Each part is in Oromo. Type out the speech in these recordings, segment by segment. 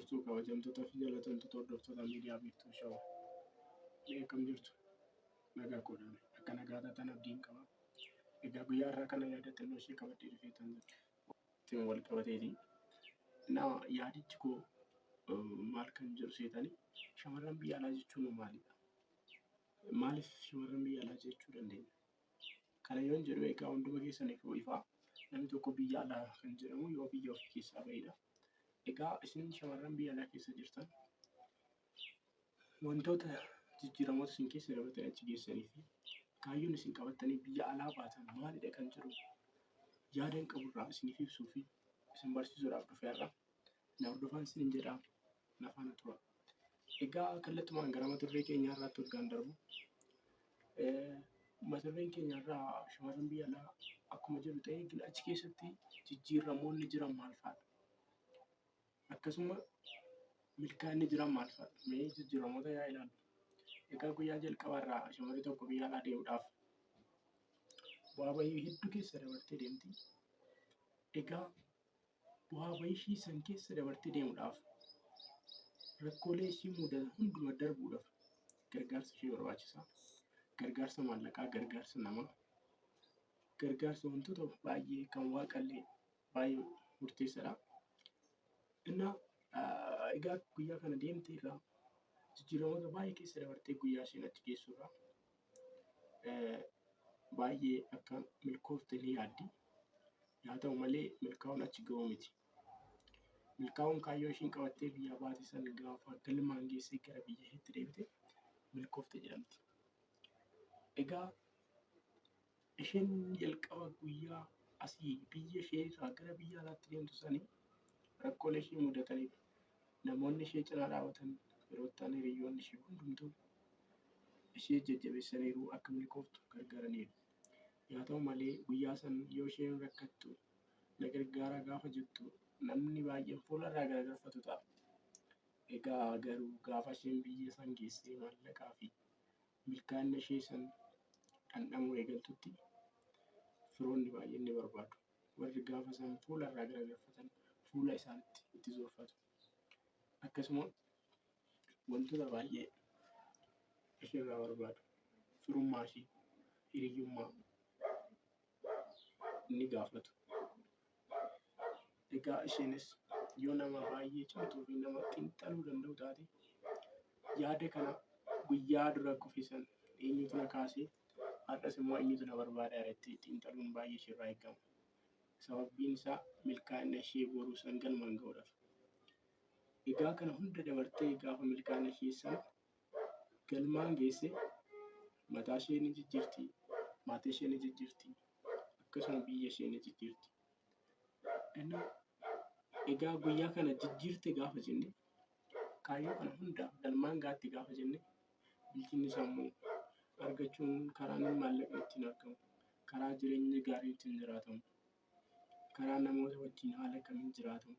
Jirtu kabajamtoota fi jaalatamtoota hordoftoota miidiyaa Biiftuu Show. Mee akkam jirtu? Nagaa koodhaan akka nagaa taatan abdiin qaba. Egaa guyyaa har'aa kana yaada xinnoo ishee qabadhee dhufee tan jira. Ittiin wal qabateeti. Na yaadichi koo maal kan jedhu seetanii shamarran biyya alaa jechuun maalidha? Maaliif shamarran biyya alaa jechuu dandeenya? Kana yoon jedhu egaa hunduma keessaniif ifaa namni tokko biyya alaa kan jedhamu yoo biyya ofii keessaa bahedha. Egaa isin shamarran biyya alaa keessa jirtan wantoota jijjiiramoota isin keessa dabartanii achi geessanii fi kaayyoon isin qabattanii biyya alaa baatan maalidha kan jedhu yaadan qaburraa isiniif ibsuu fi isin barsiisuudhaaf dhufe har'a. Na hordofaan isinin jedha, na faana tura. Egaa kallattumaan gara mata duree keenya har'aatti hoggaan darbu mata dureen keenya har'aa shamarran biyya alaa akkuma jedhu ta'ee achi keessatti jijjiiramoonni jiran maal fa'aadha? Akkasuma milkaa'inni jiran maal fa'aadha? Mee jijjiiramoota yaa ilaallu. Egaa guyyaa jalqabaa irraa shamarri tokko biyya alaa deemuudhaaf bu'aa bahii hedduu keessa dabartee deemti. Egaa bu'aa bahii ishii san keessa dabartee deemuudhaaf rakkoolee ishii mudatan hunduma darbuudhaaf gargaarsa ishee barbaachisa. Gargaarsa maallaqaa, gargaarsa namaa, gargaarsa wantoota baay'ee kan waaqallee baay'ee murteessaadha. Innaa egaa guyyaa kana deemte irraa jijjiiramoota baay'ee keessa dabartee guyyaa isheen achi geessu irraa baay'ee akka milkoofte ni yaaddi. Haa ta'u malee milkaa'uun achi ga'uu miti. Milkaa'uun kaayyoo isheen qabattee biyyaa baate san gaafa galmaan geessee gara biyya isheetti deebite milkoofte jedhamti. Egaa isheen jalqaba guyyaa asii biyya ishee irraa gara biyya alaatti deemtu sanii rakkoolee ishee mudataniif namoonni ishee cinaa dhaabatan firoottan hiriyoonni ishee hundumtuu ishee jajjabeessaniiru akka milkooftu gargaaraniiru. Yaa ta'u malee guyyaa san yoo isheen rakkattu na gargaaraa gaafa jettu namni baay'een fuula irraa garagalfatu ta'a. Egaa garuu gaafa isheen biyya san geessee maallaqaa fi milkaa'ina ishee san dhandhamuu eegaltutti firoonni baay'een ni barbaadu. Warri gaafa san fuula irraa garagalfatan fuula isaanitti itti zoorfatu. Akkasuma wantoota baay'ee isheerraa barbaadu. Firummaa ishee, hiriyyummaa ni gaafatu. Egaa isheenis yoo nama baay'ee cimtuu fi nama xiinxaluu danda'u taate yaada kana guyyaa dura kufe san eenyutu na kaase har'as immoo eenyutu na barbaada jettee xiinxaluun baay'ee isheerraa eegama. Sababbiin isaa milkaa'ina ishee boruu san galmaan ga'uudhaaf. Egaa kana hunda dabartee gaafa milkaa'ina ishee san galmaan geesse mataa ishee ni jijjiirti, maatii ishee ni jijjiirti, akkasuma biyya ishee ni jijjiirti. Innaa egaa guyyaa kana jijjiirte gaafa jenne kaayyoo kana hunda galmaan gaatti gaafa jenne bilchinni sammuu argachuun karaan maallaqni ittiin argamu, karaa jireenyi gaariin ittiin jiraatamu, karaa namoota wajjin haala kamiin jiraatamu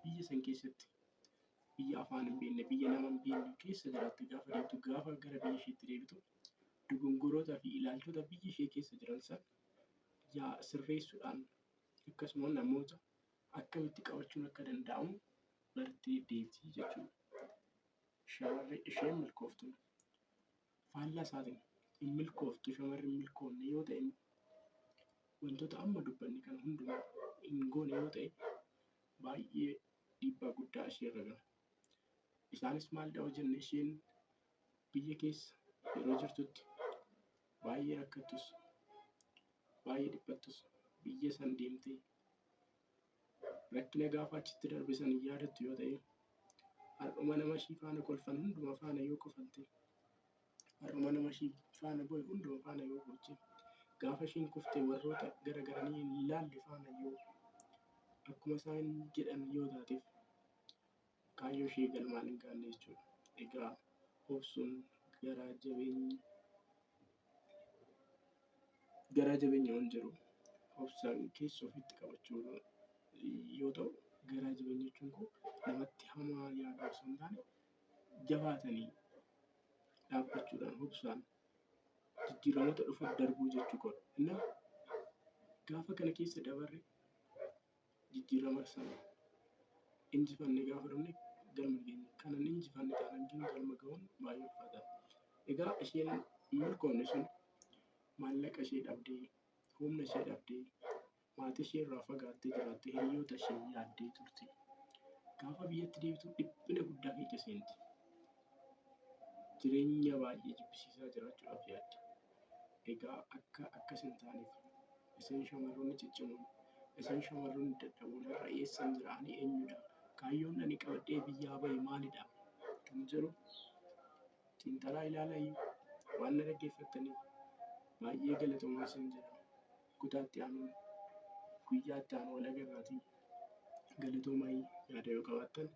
biyya san keessatti biyya afaan hin beekne, biyya nama hin beekne keessa jiraatte gaafa deemtu gaafa gara biyya isheetti deebitu dogongorootaa fi ilaalchota biyya ishee keessa jiran san yaa sirreessuudhaan akkasuma namoota akkamitti qabachuun akka danda'amu bartee deemti jechuudha. Shamarri isheen milkooftu faallaa isaatiin hin milkooftu shamarri hin milkoofne yoo ta'e wantoota amma dubbanne kana hundumaa hin goone yoo ta'e baay'ee dhiibbaa guddaa isheerra gaha. Isaanis maal yoo jenne isheen biyya keessa yeroo jirtutti baay'ee rakkattus baay'ee dhiphattus biyya san deemtee rakkina gaafa achitti darbe san hin yaadattu yoo ta'e har'uma nama ishii faana kolfan hunduma faana yoo kofalte har'uma nama ishii faana bo'e hunduma faana yoo booche gaafa ishiin kufte warroota garagaranii hin laalle faana yoo akkuma isaan jedhan yoo taateef kaayyoo ishee galmaan hin gaanne jechuudha. Egaa obsuun garaa jabeenya garaa jabeenya waan jedhu obsaan keessa ofitti qabachuu yoo ta'u, garaa jabeenya jechuun koo namatti hamaa yaaduu osoo hin taane jabaatanii dhaabbachuudhaan obsaan jijjiiramoota dhufuuf darbuu jechuu koodha. Innaa gaafa kana keessa dabarre jijjiirama sana injifannee gaafa dhufne galma hin geenye. Kan hin injifanne taanaan galma ga'uun baay'ee ulfaataadha. Egaa isheen hin milkoofne sun maallaqa ishee dhabdee, humna ishee dhabdee, maatii ishee irraa fagaattee jiraattee hiriyoota ishee yaaddee turte. Gaafa biyyatti deebitu dhiphina guddaa keessa seenti. Jireenya baay'ee jibbisiisaa jiraachuudhaaf yaaddi. Egaa akka akkas hin taaneef isin shamarroonni ciccimoon, isin shamarroonni dadhaboon har'a eessan jira? Ani eenyudha? Kaayyoon ani qabadhee biyyaa bahe maalidha? Kan jedhu xiinxalaa ilaalaa waan na dhaggeeffattaniif baay'ee galatoomaa isin jedha. Kutaa itti aanuun guyyaa itti aanu wal agarraatii galatoomaa yaada yoo qabaattan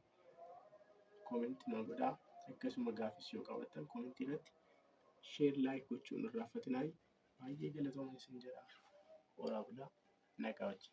comment naa godhaa. Akkasuma gaaffiis yoo qabaattan comment irratti share like gochuun hin irraanfatinaa. Baay'ee galatoomaa isin jedha. Horaa bulaa, nagaa wajjin.